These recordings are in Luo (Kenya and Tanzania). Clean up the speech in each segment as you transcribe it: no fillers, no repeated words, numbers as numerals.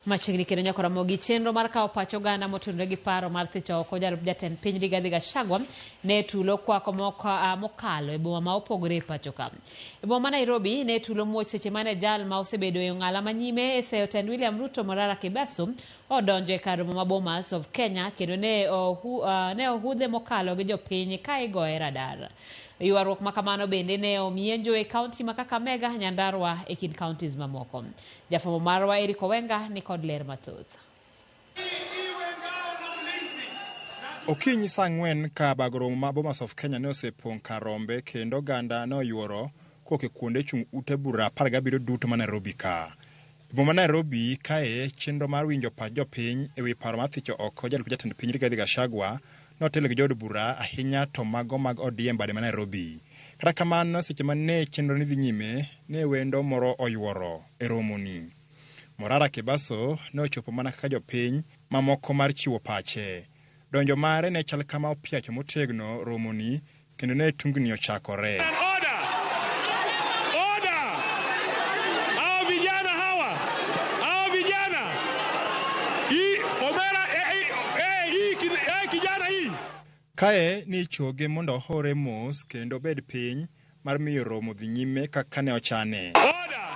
Machiegni kendo nyaka Ramogi chenro mar kawo pach oganda motenore gi paro mar thicho oko jalup jatend piny Rigathi Gachagua ne tulo kwako mokalo e boma ma opogore e pacho ka. E boma ma Nairobi ne tulo muoch seche mane jal ma osebedo e ong'ala manyime e seyo tend William Ruto Morara Kebaso odonjo e kar romo ma Bomas of Kenya kendo ne ohudhe mokalo gi jopiny ka igoye radar. Ywaruok ma kamano bende ne omienjo e kaunti ma Kakamega, Nyandarua e kind counties mamoko. Jafwambo marwa Eric Owenga ni kod ler mathoth. Okinyi saa 4 ka bago romo ma Bomas of Kenya ne osepong' kar rombe kendo oganda ne oyuoro kowuok e kuonde chung' ute bura 17 duto ma Nairobi ka. E boma ma Nairobi kae chenro mar winjo pach jopiny ewi paro mar thicho oko jalup jatend piny Rigathi Gachagua notel gi jood bura ahinya to mago mag ODM bade ma Nairobi. Kata kamano seche mane chenro ni dhi nyime ne wendo moro oyuoro e romoni. Morara Kebaso ne ochopo mana kaka jopiny mamoko mar chiwo pache. Donjo mare ne chal kama opiacho motegno romoni kendo ne tungni ochakore. Order! Order! Hao vijana hawa! Hao vijana! Hii Omera hii kijana hii. Kae ni ichoge mondo ohore mos kendo obed piny mar miyo romo dhi nyime kaka ne ochane. Order!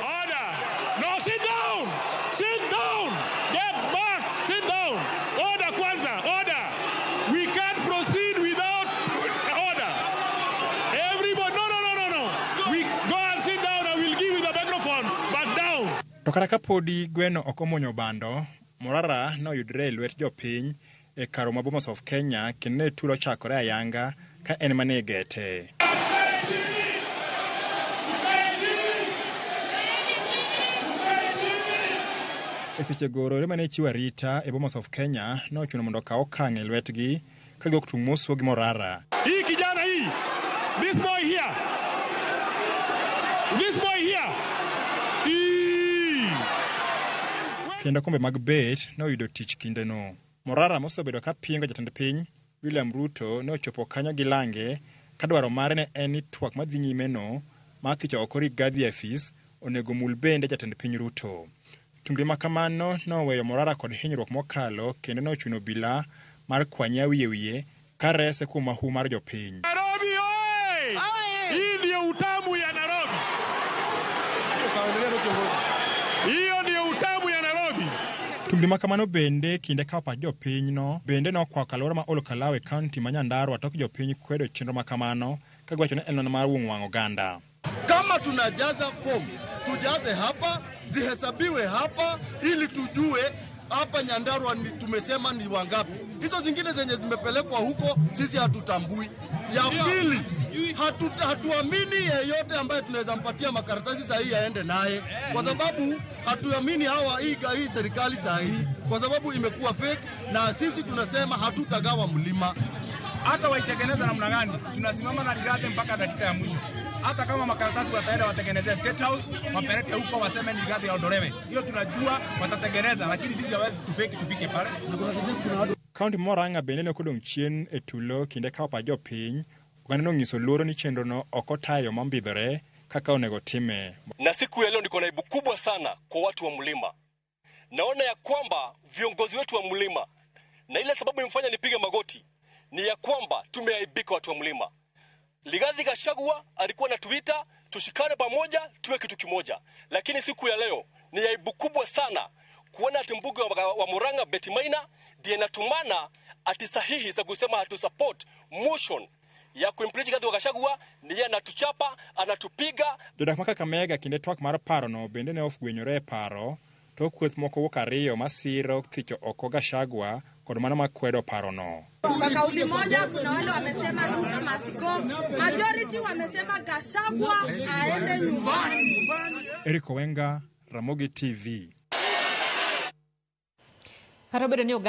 Order! No, sit down! Sit down! Get back! Sit down! Order kwanza! Order! We can't proceed without order. Everybody, no, no, no, no, no. We go and sit down. I will give you the microphone, but down. To kata ka podi gweno ok omuonyo bando, Morara ne oyudre e lwet jopiny e kar romo ma Bomas of Kenya kendo ne tulo ochakore ayanga ka en mana e gete. E sechego rowere mane chiwo arita e Bomas of Kenya ne ochuno mondo okaw okang' e lwetgi ka giwuok tung' mosuo gi Morara. Hii kijana hii. This boy here. This boy here. Hii. Kendo kombe mag bet ne oyudo tich kindeno. Morara mosebedo ka pingo jatend piny William Ruto ne ochopo kanyo gi lange ka dwaro mare ne en ni twak madhi nyime no mar thicho oko Rigathi e afis onego mul bende jatend piny Ruto. Tungni ma kamano noweyo Morara kod hinyruok mokalo kendo ne ochuno obila mar kwanye wiye wiye ka rese kuom mahu mar jopiny. Nairobi oye! Hii ndio utamu ya Nairobi. Hiyo ndio utamu ya Nairobi. Tungni ma kamano bende kinde kawo pach jopinyno bende nokwako alwora ma Ol Kalou e kaunti ma Nyandarua tok jopiny kwedo chenro ma kamano ka giwacho ni en mana mar wuong'o wang' oganda. Kama tunajaza fomu tujaze hapa, zihesabiwe hapa ili tujue hapa Nyandarua ni, tumesema ni wangapi. Hizo zingine zenye zimepelekwa huko sisi hatutambui. Ya pili, hatuamini yeyote ambaye tunaweza mpatia makaratasi sahihi aende naye, kwa sababu hatuamini hawa hii serikali sahihi, kwa sababu imekuwa fake, na sisi tunasema hatutagawa mlima. Hata waitengeneza namna gani, tunasimama na Rigathi mpaka dakika ya mwisho. Hata kama makaratasi wataenda watengenezee State House, wapeleke huko waseme ni Rigathi aondolewe. Hiyo tunajua watatengeneza, lakini sisi hawezi tufeki tufike pale. Kaunti ma Murang'a bende ne ok odong' chien e tulo kinde kawo pach jopiny, oganda nonyiso luoro ni chenrono ok otayo mombidhore kaka onego time. Na siku ya leo niko na aibu kubwa sana kwa watu wa mlima. Naona ya kwamba viongozi wetu wa mlima, na ile sababu imefanya nipige magoti ni ya kwamba tumeaibika watu wa mlima. Rigathi Gachagua alikuwa na Twitter tushikane pamoja tuwe kitu kimoja, lakini siku ya leo ni aibu kubwa sana kuona ati mbunge wa Murang'a Betty Maina ndiye anatumana ati sahihi za kusema hatu support motion ya kuimpeach Rigathi Gachagua, ni yeye anatuchapa, anatupiga. Jodak ma Kakamega kinde twak mar parono bende ne ofwenyore e paro tok kweth moko wuok ariyo masiro thicho oko Gachagua kod mano makwedo parono. Kwa kauli moja, kuna wale wamesema Ruto must go, majority wamesema Gachagua aende nyumbani. Eric Owenga, Ramogi TV. Kata obedo ni oganda